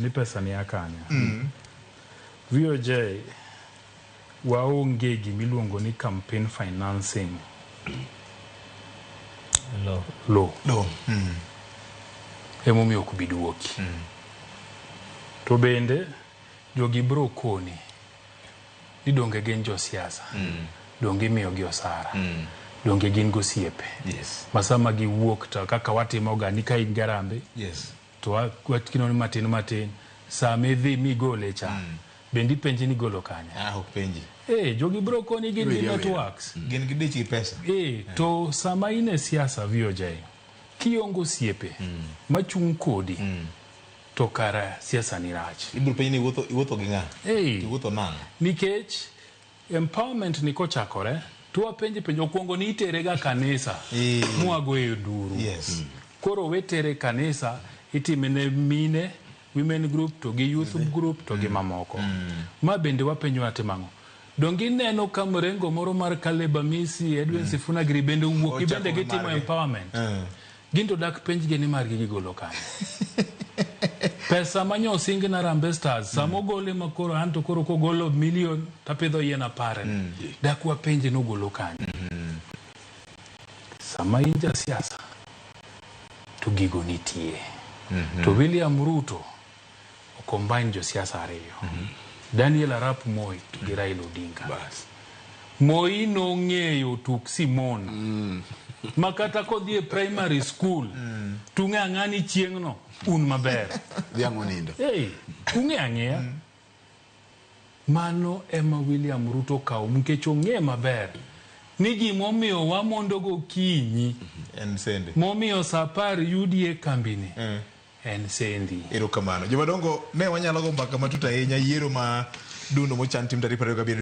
Ni pesa ni a kanye? VOJ waonge gimiluongo ni campaign financing Law. law. Law. Emomiyo ok bi duoki. To bende jogi bro koni ni donge gin josiasa. Donge imiyogi osara. Donge gin gosiepe. Yes. Ma sama giwuok to kaka watimoga ni ka in garambe Yes. to wakinoni matin matin sama idhi migole cha bende ipenji ni igolo kanye. Ah, ok penji. Jogi bro koni gin gi Iweri awera. networks. Gin gi dich gi pesa. To sama in e siasa VOJ kionge osiepe machung' kodi to kara siasa ni rach. Ibiro penji ni iwuotho gi ng'a? Iwuotho nang'o? Nikech empowerment ni kochakore to wapenje penjo okwongo ni itere ga kanisa mwagoye nduru. Yes. Koro wetere kanisa itime ne mine women group to gi youth group to gi mamoko. Ma bende wapenjo watimo ang'o? Donge ineno ka mrengo moro mar Caleb Amisi, Edwin Sifuna giri bende owuok Ochako gibende gi gitimo margi. empowerment. Gin to dak penjgi ni margi gigolo kanye. Pesa manyo osing na Harambee Stars sama ogole ma koro an to koro kogolo milion tapidho yien apar ni. Dak wapenje ni ogolo kanye. Sama in jasiasa to gigo nitie. To William Ruto ocombine josiasa ariyo. Daniel Arap Moi to gi Raila Odinga. Bas. Moi nong'eyo tuk Simon. Ma kata kodhi e primary school tung'e ang'a ni chieng'no un maber. Dhiang' onindo. Hey, ung'e ang'eya. Mano ema William Ruto okawo nikech ong'e maber ni gimomiyo wamondo gokinyi En sende. momiyo saa apar yudie kambini en sendi. Erokamano. Jomadongo ne wanyalo go mbaka matut ahinya yiero ma dundo mochan tim tarik 27.